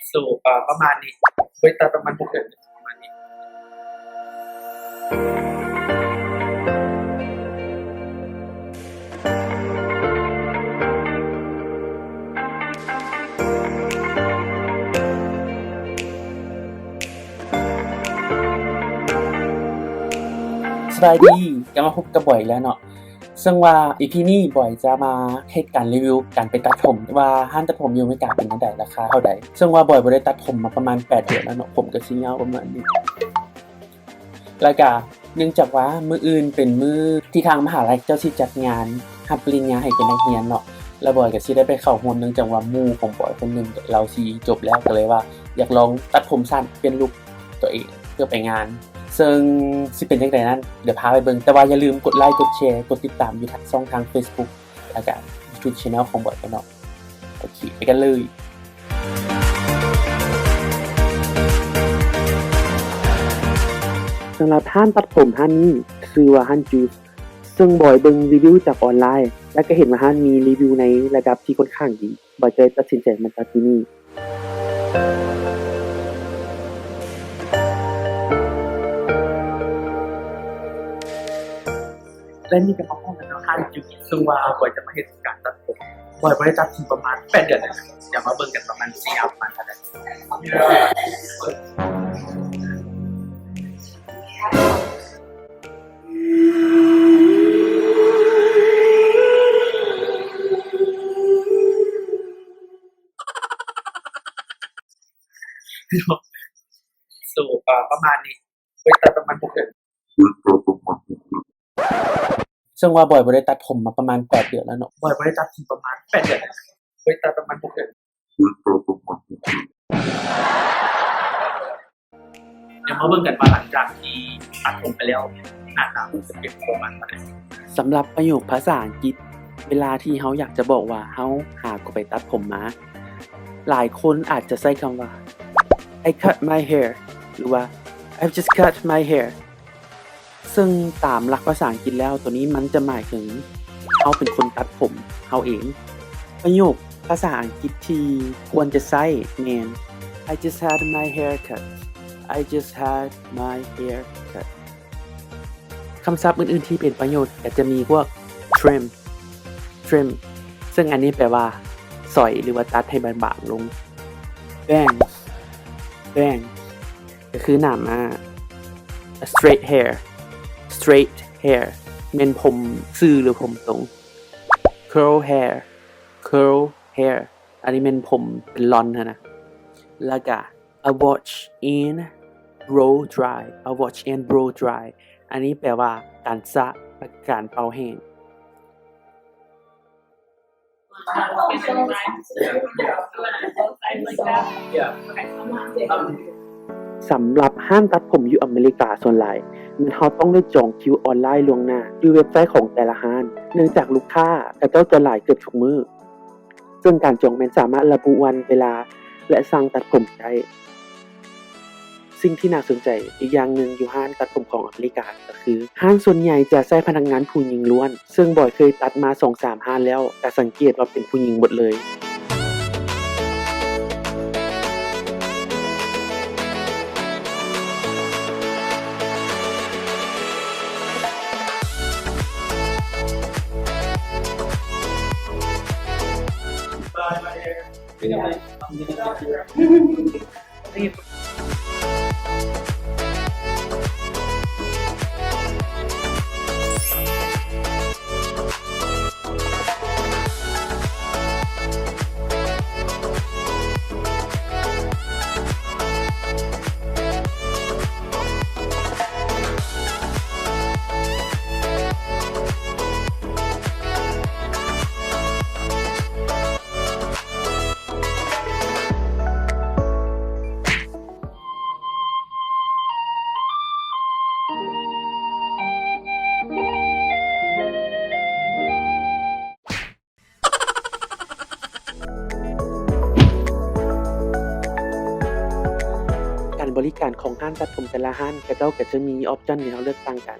ໂຊ ເອີ ປະມານນີ້ ໄວ້ຕັດປະມານຫົກເດືອນ ປະມານນີ້. ສະບາຍດີ ກັບມາພົບກັບບອຍອີກແລ້ວເນາະ. ເຊິ່ງວ່າ ອີພີ ນີ້ບອຍຈະມາເຮັດການຣີວິວການໄປຕັດຜົມ ວ່າຮ້ານຕັດຜົມຢູ່ອາເມລິກາເປັນແນວໃດ ລາຄາເທົ່າໃດ. ເຊິ່ງວ່າບອຍບໍ່ໄດ້ຕັດຜົມມາປະມານແປດເດືອນແລ້ວເນາະ, ຜົມກໍຊິຍາວປະມານນີ້. ແລ້ວກະເນື່ອງຈາກວ່າມື້ອື່ນເປັນມື້ທີ່ທາງມະຫາໄລເຂົາຊິຈັດງານຮັບປະລິນຍາໃຫ້ແກ່ນັກຮຽນເນາະ, ແລ້ວບອຍກໍຊິໄດ້ໄປເຂົ້າຮ່ວມ ເນື່ອງຈາກວ່າໝູ່ຂອງບອຍຄົນໜຶ່ງລາວຊິຈົບແລ້ວ ກໍເລີຍວ່າຢາກລອງຕັດຜົມສັ້ນ ປ່ຽນລຸກຕົວເອງເພື່ອໄປງານ. ເຊິ່ງຊິເປັນຈັ່ງໃດນັ້ນ ດຽວພາໄປເບິ່ງ, ແຕ່ວ່າຢ່າລືມກົດໄລ ກົດແຊ ກົດຕິດຕາມຢູ່ທາງຊ່ອງທາງ Facebook ແລ້ວກະ YouTube Channel ຂອງບອຍເນາະ. ໂອເຄ ໄປກັນເລີຍ. ສຳລັບຮ້ານຕັດຜົມຮ້ານນີ້ຊື່ວ່າຮ້ານ Juice ເຊິ່ງບອຍເບິ່ງຣີວິວຈາກອອນລາຍ ແລ້ວກໍເຫັນວ່າຮ້ານມີຣີວິວໃນລະດັບທີ່ຂ້ອນຂ້າງດີ, ບອຍກໍເລີຍຕັດສິນໃຈມາຕັດທີ່ນີ້. ແລະນີ້ກໍມາຮອດແລ້ວເນາະ ຮ້ານ Juice ເຊິ່ງວ່າບອຍຈະມາເຮັດການຕັດຜົມ. ບອຍບໍ່ໄດ້ຕັດຜົມປະມານແປດເດືອນແລ້ວ. ດຽວມາເບິ່ງກັນວ່າມັນຊິຍາວປະມານເທົ່າໃດ. ໂຊ ເອີ ປະມານນີ້ ໄວ້ຕັດປະມານຫົກເດືອນ. ເຊິ່ງວ່າບອຍບໍ່ໄດ້ຕັດຜົມມາປະມານແປດເດືອນແລ້ວເນາະ. ບອຍບໍ່ໄດ້ຕັດຜົມປະມານແປດເດືອນແລ້ວ. ໄວ້ຕັດປະມານຫົກເດືອນ. ດຽວມາເບິ່ງກັນວ່າຫຼັງຈາກທີ່ຕັດຜົມໄປແລ້ວ ໜ້າຕາມັນຈະເປັນປະມານເທົ່າໃດ. ສຳລັບປະໂຫຍກພາສາອັງກິດ ເວລາທີ່ເຮົາຢາກຈະບອກວ່າເຮົາຫາກໍໄປຕັດຜົມມາ, ຫຼາຍຄົນອາດຈະໃຊ້ຄຳວ່າ I cut my hair ຫຼືວ່າ I've just cut my hair. ເຊິ່ງຕາມຫຼັກພາສາອັງກິດແລ້ວ ໂຕນີ້ມັນຈະໝາຍເຖິງເຮົາເປັນຄົນຕັດຜົມເຮົາເອງ. ປະໂຫຍກພາສາອັງກິດທີ່ຄວນຈະໃຊ້ແມ່ນ I just had my hair cut. I just had my hair cut. ຄຳສັບອື່ນໆທີ່ເປັນປະໂຫຍດກໍຈະມີພວກ trim, trim ເຊິ່ງອັນນີ້ແປວ່າ ສ້ອຍ ຫຼືວ່າຕັດໃຫ້ມັນບາງລົງ. Bangs, bangs ກໍຄືໜ້າມ້າ. A straight hair, straight hair ແມ່ນຜົມຊື່ ຫຼື ຜົມຕົງ. Curl hair, curl hair ອັນນີ້ແມ່ນຜົມເປັນລອນຫັ້ນນະ. ແລ້ວກະ A wash and blow dry, a wash and blow dry ອັນນີ້ແປວ່າການສະ ແລະ ການເປົ່າແຫ້ງ. ສຳລັບຮ້ານຕັດຜົມຢູ່ອາເມລິກາ ສ່ວນຫຼາຍແມ່ນເຮົາຕ້ອງໄດ້ຈອງຄິວອອນລາຍລ່ວງໜ້າຢູ່ເວັບໄຊຂອງແຕ່ລະຮ້ານ, ເນື່ອງຈາກລູກຄ້າເຂົາເຈົ້າຈະຫຼາຍເກືອບທຸກມື້. ເຊິ່ງການຈອງແມ່ນສາມາດລະບຸວັນເວລາ ແລະ ສັ່ງຕັດຜົມໄດ້. ສິ່ງທີ່ໜ້າສົນໃຈອີກຢ່າງໜຶ່ງຢູ່ຮ້ານຕັດຜົມຂອງອາເມລິກາກໍຄື ຮ້ານສ່ວນໃຫຍ່ຈະໃຊ້ພະນັກງານຜູ້ຍິງລ້ວນ, ເຊິ່ງບອຍເຄີຍຕັດມາສອງສາມຮ້ານແລ້ວ ກໍສັງເກດວ່າເປັນຜູ້ຍິງໝົດເລີຍ. ການບໍລິການຂອງຮ້ານຕັດຜົມແຕ່ລະຮ້ານ ເຂົາເຈົ້າກໍຈະມີອອບຊັນໃຫ້ເຮົາເລືອກຕ່າງກັນ,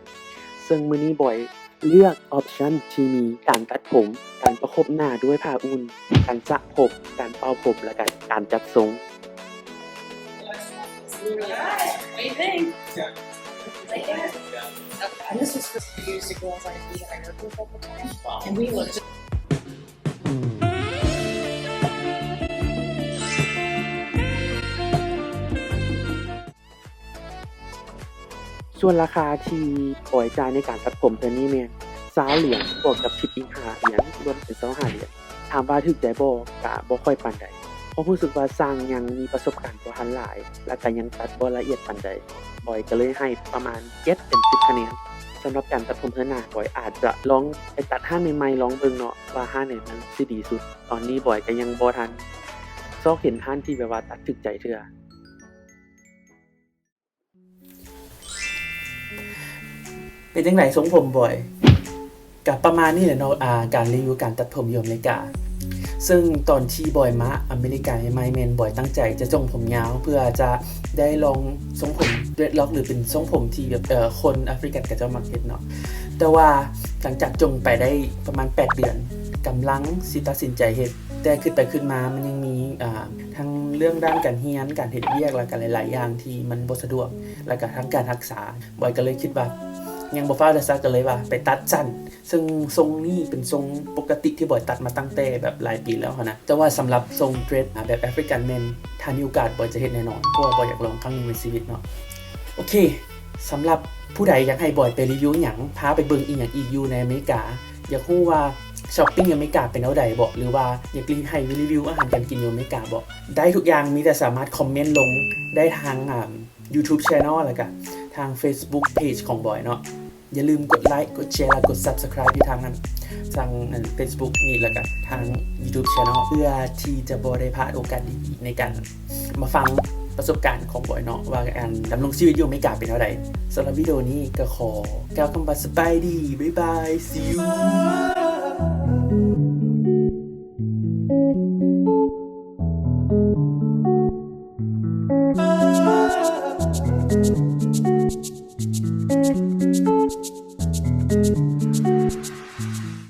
ເຊິ່ງມື້ນີ້ບອຍ ເລືອກອອບຊັນທີ່ມີການຕັດຜົມ, ການປະຄົບໜ້າດ້ວຍຜ້າອຸ່ນ, ການສະຜົມ, ການເປົ່າຜົມ ແລະ ກະການຈັດຊົງ. What do you think? Yeah. Like it? Yeah. And this was supposed to be used to go on, like, the airport all the time. Wow. And we looked ສ່ວນລາຄາທີ່ບອຍຈ່າຍໃນການຕັດຜົມເທື່ອນີ້ແມ່ນຊາວຫຼຽນ ບວກກັບທິບອີກຫ້າຫຼຽນ ລວມເປັນຊາວຫ້າຫຼຽນ. ຖາມວ່າຖືກໃຈບໍ່? ກະບໍ່ຄ່ອຍປານໃດ ເພາະຮູ້ສຶກວ່າຊ່າງຍັງມີປະສົບການບໍ່ທັນຫຼາຍ ແລະ ກະຍັງຕັດບໍ່ລະອຽດປານໃດ. ບອຍກະເລີຍໃຫ້ປະມານເຈັດເຕັມສິບຄະແນນ. ສຳລັບການຕັດຜົມເທື່ອໜ້າ ບອຍອາດຈະລອງໄປຕັດຮ້ານໃໝ່ໆລອງເບິ່ງເນາະ ວ່າຮ້ານໃດມັນຊິດີສຸດ. ຕອນນີ້ບອຍກະຍັງບໍ່ທັນຊອກເຫັນຮ້ານທີ່ແບບວ່າຕັດຖືກໃຈເທື່ອ. ເປັນຈັ່ງໃດຊົງຜົມບອຍ? ກະປະມານນີ້ແຫຼະເນາະ ອາ ການຣີວິວການຕັດຜົມຢູ່ອາເມລິກາ. ເຊິ່ງຕອນທີ່ບອຍມາອາເມລິກາໃໝ່ໆ ແມ່ນບອຍຕັ້ງໃຈຈະຊົງຜົມຍາວ ເພື່ອຈະໄດ້ລອງຊົງຜົມ dreadlock ຫຼື ເປັນຊົງຜົມທີ່ແບບ ເອີ ຄົນອາຟຣິກັນເຂົາເຈົ້າມັກເຮັດເນາະ. ແຕ່ວ່າຫຼັງຈາກຊົງໄປໄດ້ປະມານແປດເດືອນ ກຳລັງຊິຕັດສິນໃຈເຮັດ ແຕ່ຄິດໄປຄິດມາມັນຍັງມີ ອາ ທັງເລື່ອງດ້ານການຮຽນ, ການເຮັດວຽກ ແລ້ວກະຫຼາຍໆຢ່າງທີ່ມັນບໍ່ສະດວກ ແລ້ວກະທັງການຮັກສາ. ບອຍກະເລີຍຄິດວ່າຍັງບໍ່ຟ້າວແລ້ວຊະ ກະເລີຍວ່າໄປຕັດສັ້ນ. ເຊິ່ງຊົງນີ້ເປັນຊົງປົກກະຕິທີ່ບອຍຕັດມາຕັ້ງແຕ່ແບບຫຼາຍປີແລ້ວຫັ້ນນະ. ແຕ່ວ່າສຳລັບຊົງ dread ອາ ແບບ African ແມ່ນ ຖ້າມີໂອກາດບອຍຈະເຮັດແນ່ນອນ ເພາະວ່າບອຍຢາກລອງຄັ້ງໜຶ່ງໃນຊີວິດເນາະ. ໂອເຄ ສຳລັບຜູ້ໃດຢາກໃຫ້ບອຍໄປຣີວິວອີ່ຫຍັງ ພາໄປເບິ່ງອີ່ຫຍັງອີກຢູ່ໃນອາເມລິກາ, ຢາກຮູ້ວ່າ shopping ຢູ່ອາເມລິກາເປັນແນວໃດບໍ ຫຼືວ່າຢາກໃຫ້ຣີວິວອາຫານການກິນຢູ່ອາເມລິກາບໍ ໄດ້ທຸກຢ່າງ ມີແຕ່ສາມາດຄອມເມັນລົງໄດ້ທາງ ອາ YouTube Channel ແລ້ວກະທາງ Facebook Page ຂອງບອຍເນາະ. ຢ່າລືມກົດໄລ, ກົດແຊ ແລະ ກົດ Subscribe ຢູ່ທາງນັ້ນ ທາງ Facebook ນີ້ ແລ້ວກະທາງ YouTube Channel ເພື່ອທີ່ຈະບໍ່ໄດ້ພາດໂອກາດດີໆໃນການມາຟັງປະສົບການຂອງບອຍເນາະ ວ່າການດຳລົງຊີວິດຢູ່ອາເມລິກາເປັນແນວໃດ. ສຳລັບວິດີໂອນີ້ກະຂໍກ່າວຄຳວ່າສະບາຍດີ ບາຍບາຍ see you.